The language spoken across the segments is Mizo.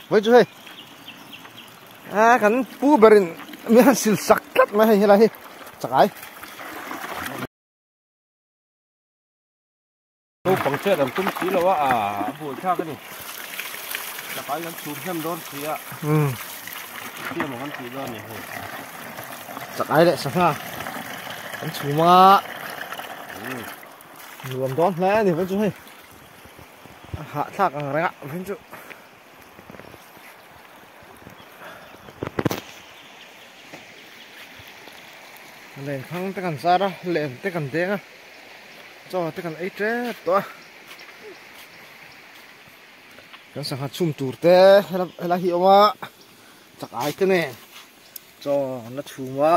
Vai chu hei a kan pu berin mi han sil sak tlat mai hei helai hi chakai. Naupang chet an tum si lo a, a buaithlak a ni. Chakai kan chhum hnem dawn si a. Siam ang kan tih dawn a ni hei. Chakai leh sangha kan chhum a. Nuam dawn hle a ni vai chu hei. A hahthlak ang reng a vai chu. Len khang te kan zar a len te kan deng a chaw te kan ei tep tawh a kan sangha chhum tur te helai hi a awm a chak ai te nen chaw an la chhum a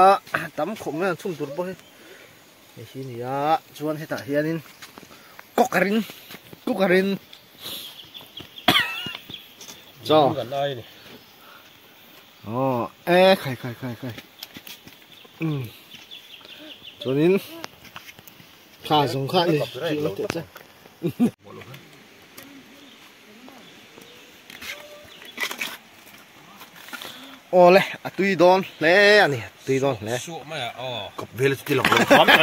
tam khawp mai an chhum tur pawh hi hei hi a ni a chuan hetah hianin cooker in cooker in chaw aw e khai khai khai khai um chuanin thla zawng kha a ni tih che. Awle a tui dawn hle a ni a tui dawn hle. Suah mai a aw. Kawp vel chu ti lang lo kham e.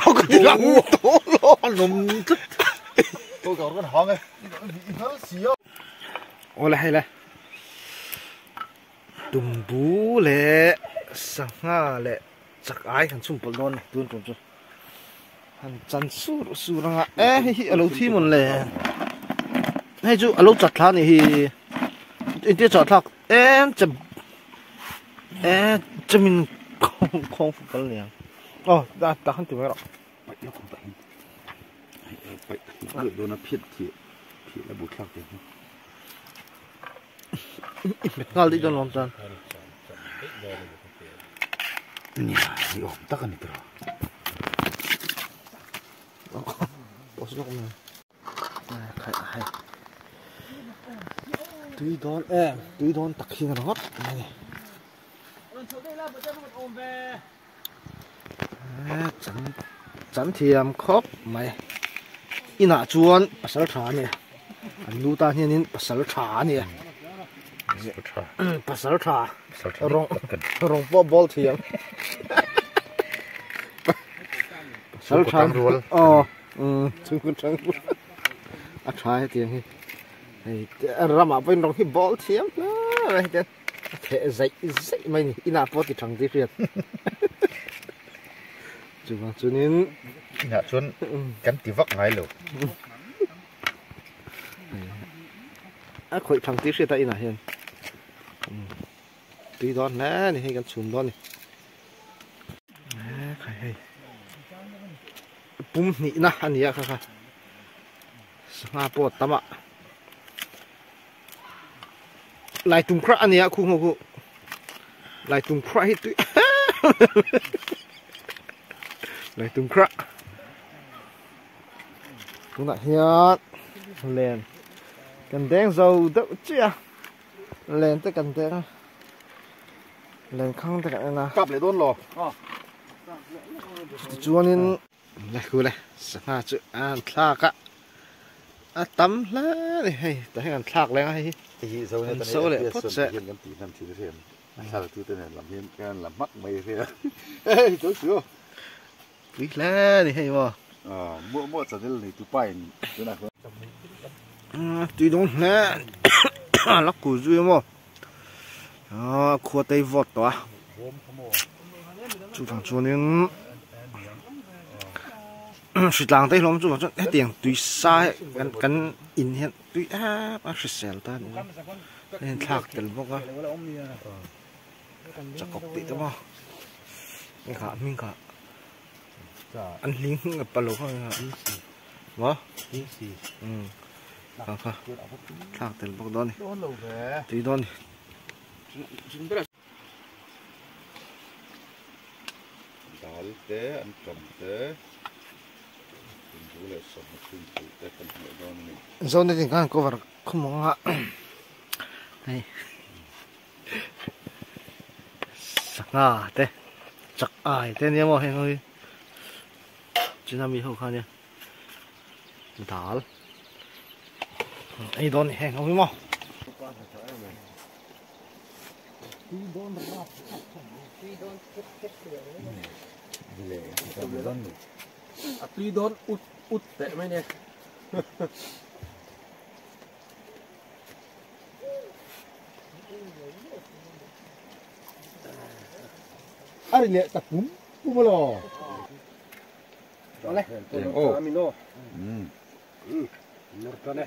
Aw ka ti lang tawh lo. A lawm tlat. Aw ka rawn hang e. I hal si a. Awle hei le. Tumbu leh sangha leh chak ai kan chhung pawlh dawn a ni tun tum chu. Han chan sur sur anga e hei hi alo thi mawn le hei chu alo chat thla anih hi engtia chah thlak em chem e chemin khawng khawng fuk kal aniang aw ta ta khan ti mai rawh i hmet nghal daih dawn lawm chuan. Nia ni awm tak a ni tawh. Tui dawn em tui dawn tak hi a ringawt mai a ni. Chan chan thiam khawp mai inah chuan pasal tha a ni a an nu tan hianin pasal tha a ni a pasal tha rawng rawng pawh bawl thiam pasal tha aw chhungkaw tang rual a tha hetiang hi hei ramah pawhin rawng hi bawl thiam hle mai hetiang. A theh zaih zaih mai ni inah pawh ti thang tih hriat chuvang chuanin inah chuan kan ti vak ngai lo a khawih thang tih hriat a inah hian tui dawn hle ni hei kan chhum dawn ni khai hei pum hnihna a ni a kha kha sangha pawh a tam a. Lai tum khrah ania khu ho khu lai tum khrah hi tui lai tum khrah tunah hian len kan deng zo deuh chiah a len te kan deng a len khang te kan en a kap leh dawn lo tichuanin le khu le sangha chu an thlak a. A tam hle a ni hei tah hian an thlak leng a hei hi an so leh phawt che. Pui hle a ni hei maw. Tui dawn hle a la kul zui a maw khua te hi vawt tawh a chuvang chuanin. Hritlang te hlawm chu chuan hetiang tui sa hi kan kan in hian tui ep a hrisel ta a ni a hei an thlak tel bawk a chakawk tih te maw engah hming kha an hling a palo kha engah maw umm kha kha thlak tel bawk dawn a ni tui dawn a ni. Dal te an tam te tumbu leh sawmhna chhungpui te kan hmuh dawn a ni. Zone tin khan cover khum ang a hei sangha te chak ai te nia maw heng ho hi china mi ho kha nia dal ei dawn ni heng ho hi maw. Tui dawn ut ut teh mai nia. Ari leh ta pum pum lo. Ole. Oh. Amino. Nurtane.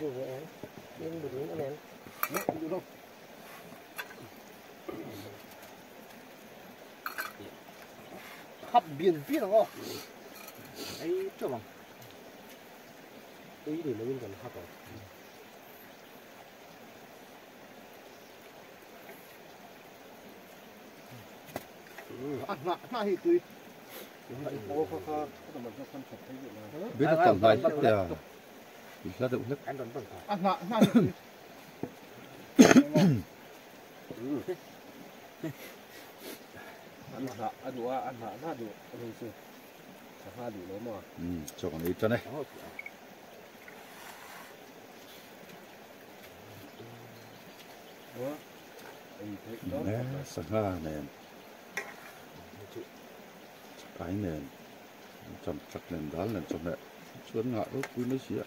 Hấp biển biển không? Ấy cho bằng. Ấy thì nó vẫn còn hấp rồi. À, nà thì tùy. Biết nó tầm này hết rồi. Bị ra được hết. À, nà nà thì tùy. Cho con ít cho này. Nè, sangha nè. Cái nè, chậm chặt lên đá lên cho mẹ. Chuốn ngại lúc quý mấy xí ạ.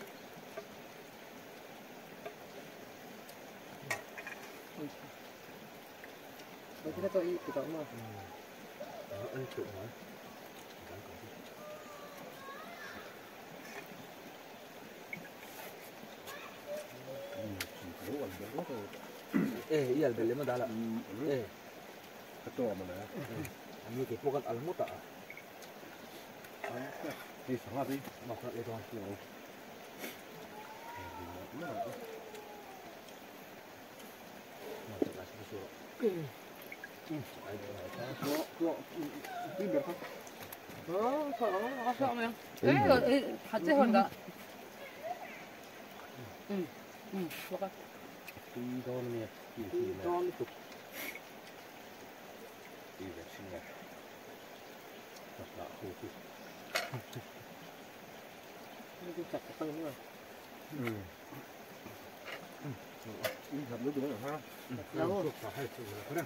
Eh, iya beli mah dalam. Eh, ketua mana? Ini kita bukan almuta. Đi sáng đi, mặc lại thôi. 같이 한다. 응, 응, 뭐가? 이거는 이거는 또 이거 신나. 나 호기. 이거 잡고 가는 거야. 응. 이 잡는 거야, ha. 나고. 그래.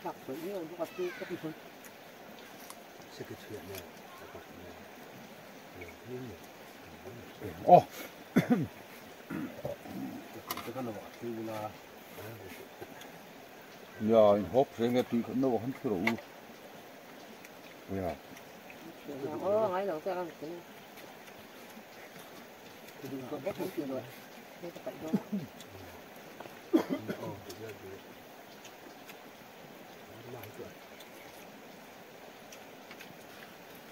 딱 이거 누가 또 커피 어. 야, 이 hộp sẽ nghe tuy nó không có đủ. 야. 어, 아니 나 그냥 그냥.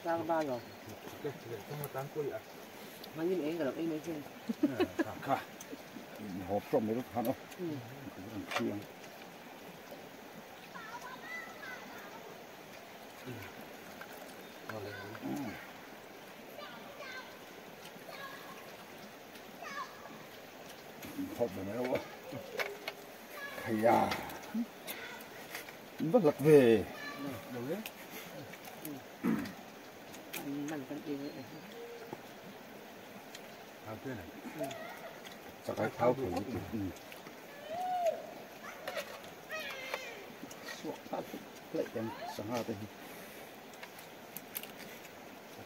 Đang ba rồi. Mà nhìn em cả em mấy trên. Hộp trong mấy lúc hắn không? Hộp này đâu? Thầy à, vẫn lật về. Chắc cái tháo thử. Suốt tháo lại em sáng ra đây.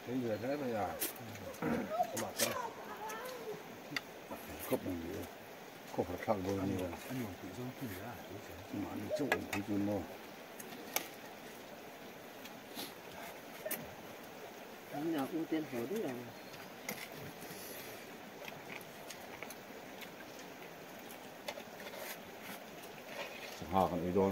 Cái người thế này à? Cấp này nữa, có phải tháo đôi nhiều. Mà đi chỗ thì chú nó. Nhà ưu tiên hồ đấy là. Hà còn đi đôi.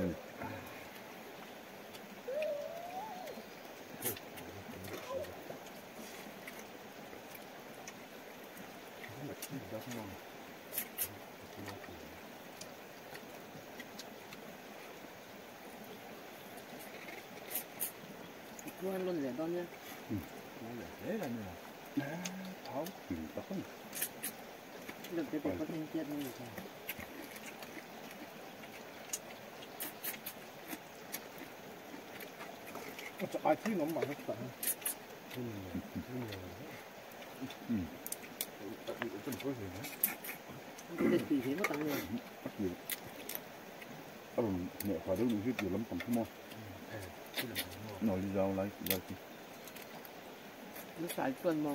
Luôn luôn để đón nhá. Thế là nữa. Tháo tìm tóc. Được cái có thanh tiết như thế. Ai thấy nó mà nó tận. Nó xài tuần mà.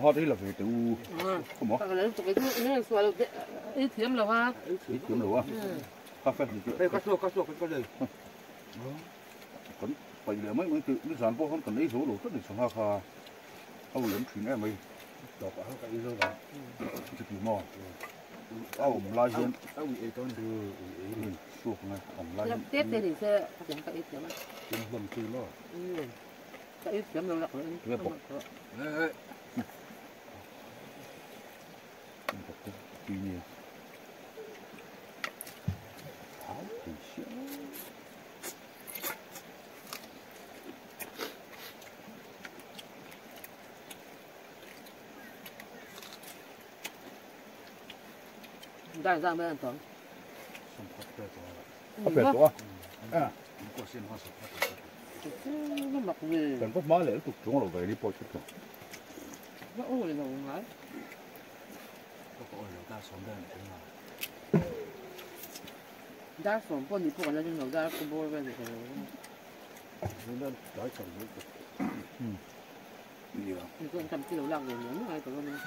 Họ đấy là về từ không có. Ít thiếm là hoa. Ít thiếm là hoa. Cà phê thì đây cà chua cà đây. Còn phải là mấy mấy từ mấy sản phẩm không cần lấy số đồ rất là sản phẩm ông lớn chuyện này mày đọc ở cái gì đó. Chụp mò. Ông lai hiến. Ông ấy tôi suộc này, ông lai. Tết thì sẽ chẳng có ít thiếm. Tiền bầm từ nó. Cái ít thiếm đâu là có. Đại gia mấy anh tuấn. Phải to. À. Nó mặc về. Cần có má lẽ tục chúng nó về đi bỏ chút. Nó ôi là ngái. Đa số bọn你不管那种老大不波呗，那来整的。嗯。你说你怎么记得那个人还怎么呢？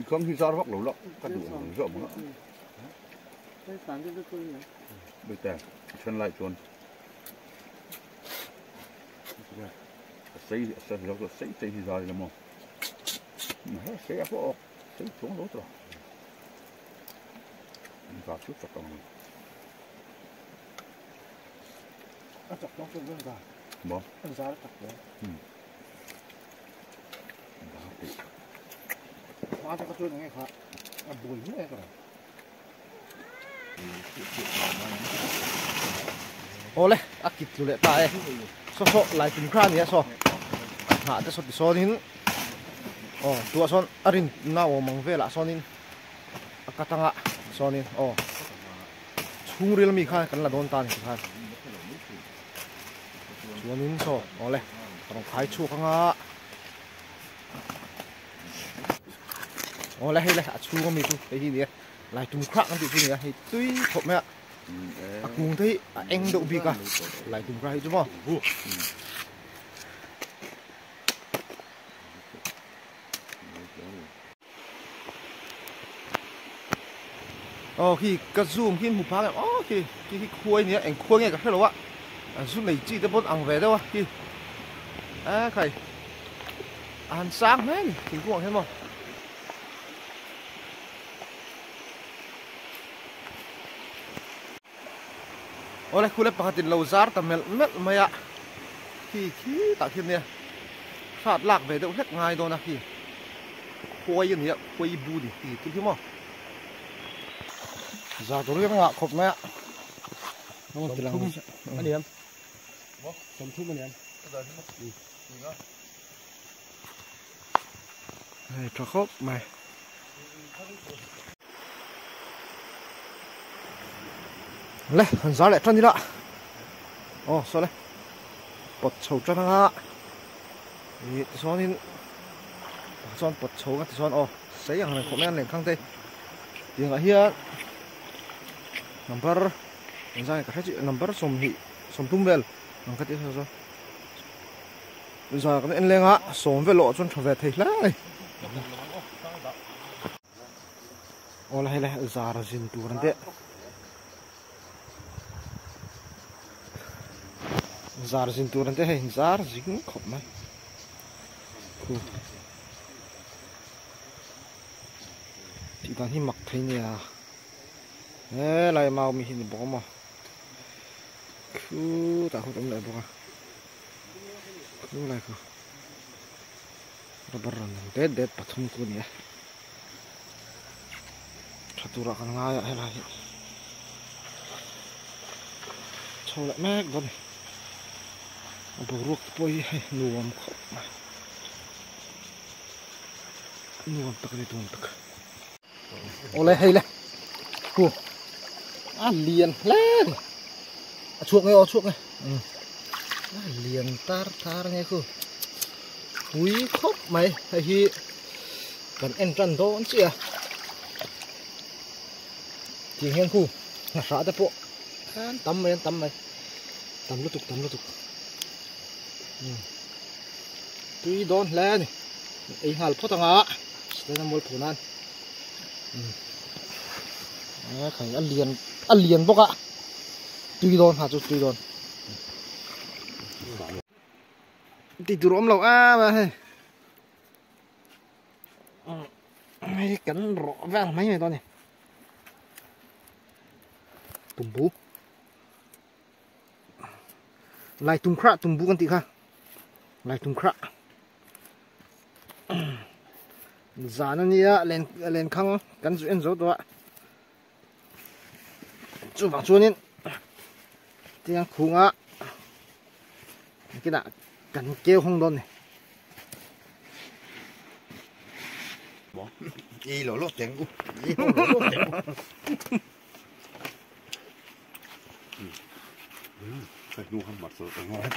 Không thì ra nó bắt lẩu lắm, cắt đủ rộng lắm. Bây giờ chân lại chuồn. Xây xây xây xây thì ra rồi mà. Xây có xây xuống lỗ rồi. Vào chút chặt còn. Chặt nó không ra. Bỏ. Ra nó chặt đó. Hóa cho các chuồn nghe khá. Bùi nữa rồi. Ole, a kit lu le ta e. So so lai tum kra ni so. Ha te so ti so nin. Oh, tua son arin na o mang vela so nin. Akatanga so nin. Oh. Chung ril mi kha kan la don ta ni kha. Chuanin so ole. Rong khai chu khanga. Ole hei le a chu mi chu hei hi ni. Lai tum kra kan ti chu ni hei tui thop me. A kung thấy anh đậu bị cả lại tum ra chứ mà khi cái zoom khi một phá khi khi khuây nhé anh khuây nghe cả hết rồi ạ zoom này chỉ tới bốn ăn về đâu ạ khi à khởi ăn sáng hết thì cũng hết mà Oleh kule pakhatin lo zar ta mel mel maya khi khi ta thiên nè phát lạc về đâu hết ngay đó nè khi khuây nè khuây bu đi thì cái mà giờ tôi cái ngạ khop mẹ nó thì làm anh em chấm thuốc anh em này cho khop mày le han za le tran ni la oh so le pot chho tran nga ni chuan in chuan pot chho nga ti chuan oh sei ang khop men leng khang te tiang ah hian number zai ka hrechi number som hi som tum vel ang ka ti so so za kan en lenga som velo chuan tha ve thei hlai. Awle hei le zar zin tur an teh. Zar zin tur an teh hei zar zing khawp mai. Khu. Tih dan hi mak thei nia. Helai mau mi hi ni bawk a maw. Khu tah khu awm leh bawk a. Khu lai khu. Rubber rawn lang det det pathum khu a ni a. Tha turah kan ngai a helai hi. Chho leh mek dawn a ni. A boruak te pawh hi hei nuam khawp mai. Nuam tak a ni nuam tak. Awle hei le khu a lian hle a ni a chhuak nge aw a chhuak nge a lian tar tar nge khu pui khawp mai hei hi kan en tan dawn chiah a tiang hian khu nghahrah te pawh an tam mai an tam mai tam lutuk tam lutuk tui dawn hle a ni ei nghal phawt anga Sitaina mual phu nan a khai a lian a lian bawk a tui dawn ha chu tui dawn tih tur awm lo em a hei hei kan rawh vel mai mai dawn a ni tumbu lai tum khrah tumbu kan tih kha lai tum khrah zan a nia len len khang kan zu en zo tawh a chuvang chuanin tiang khunga kinah kan keu hawng dawn ni. Ei lo lo teng u ei lo lo teng u cái nu không mặt rồi ngon hết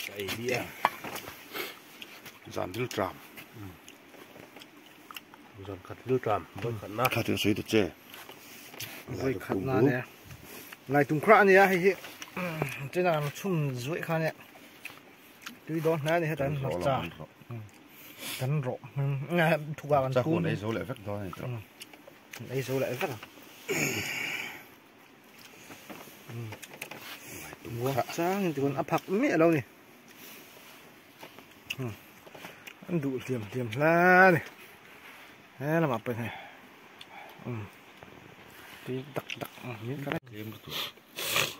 cái bia zan dil tram zan khat dil tram voi khat na khat sui ta che voi khat na ne lai tum khra ania hei hi chena chhum zuih kha nia tui dawn hle ani hetan hmarcha kan rawh thuka kan thum ei zo leh vek dawn ani tawh ei zo leh vek ang chang in tikun a phak miah lo ni an duh hliam hliam hle ani he lamah pawh hei tui dak dak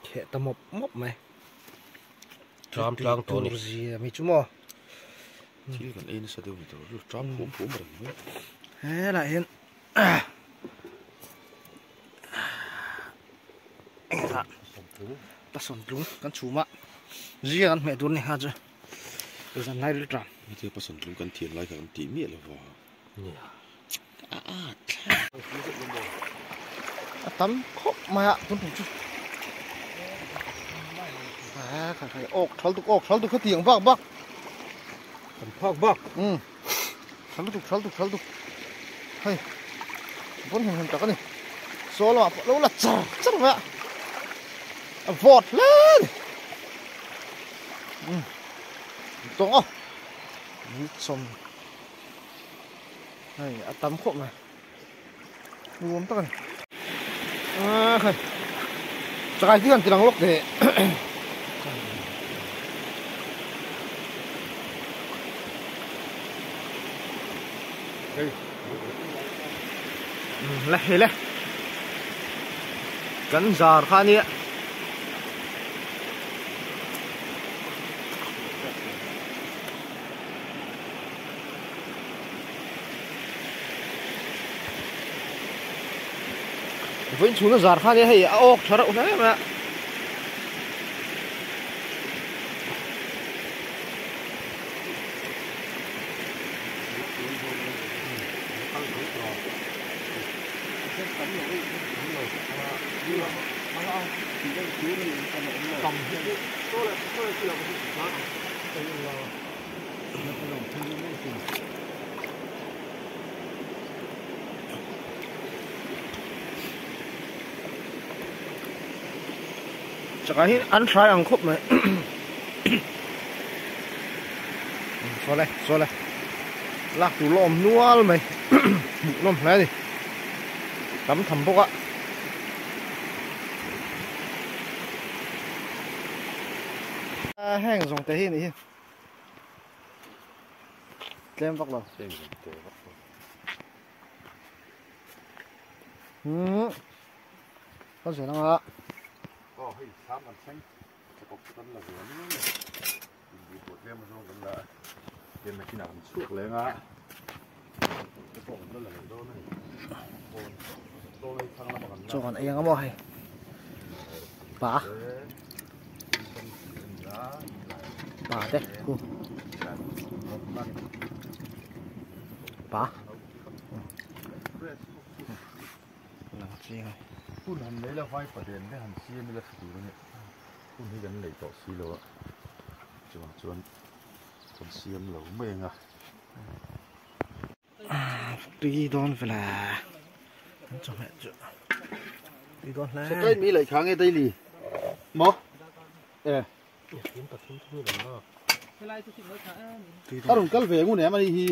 kheh ta mawp mawp mai. Tram tlang tawh ni. Tur zia mi chu maw. Thil kan ei nasa deuh ni tawh chu tram phum phum reng mai. Helai hian engah pasawmtlung kan chhum a zia kan hmeh tur ni kha chu zan lai ril tram. Hetia pasawmtlung kan thian lai kha kan tih miah lo va. Nia. A a thlak. A tam khawp mai a tun tum chu. A khai khai awk thal tuk awk thal tuk kha tiang bak bak. Kan phak bak. Um. Thal tuk thal tuk thal tuk. Hei. Vawn hlim hlim tak a ni. Saw lamah pawh lo la char char mai a. A vawt hle a ni. Um. Tawng aw. Ni chawm. Hei a tam khawp mai nuam tak a ni a khai chakai te hian ti lang lawk teh le hei le kan zar kha ania. Vawiin chhuna zar kha nia hei a awk tha reuh hle mai a. Chakah hi an hrai ang khawp mai saw le saw le. Lak tur la awm nual mai hmuhnawm hle a ni tam tham bawk a. Heng zawng te hi a nih hi tlem vak lo. Umm ka zir anga. Aw hei thlam an thleng thla kawp chu kan la ve mai a inbih pawh tlem azawng kan la a tlem nakinah kan chhuak leng a te pawh kan la la leh dawn a ni pawn chaw ei thlang lama kan la chaw kan ei ang a maw hei pa pa te khu pa lang chiang a hun han nei la vai paden te han siam ila tha tur a ni hun hi kan nei tawh si lo a chuvang chuan kan siam lo mai ang a. Tui dawn vela an chawhmeh chu tui dawn hle. Sakai mi leh kha nge daily maw e a rawn kal ve ngun em ani hi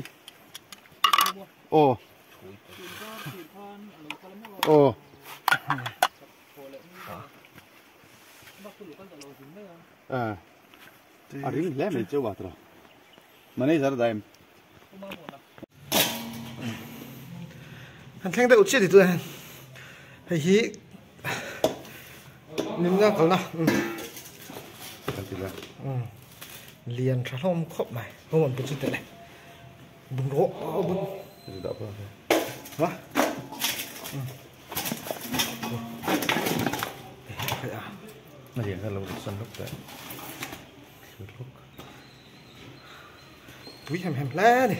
aw aw a ring hle mai cheu a tawh manager daim han thleng deuh chiah ti tunah hian hei hi nimna kalna lian tha hlawm khawp mai home an put chu teh le bungraw bun ha a lian kha lo san lawk teh thlir lawk tui hem hem hle a ni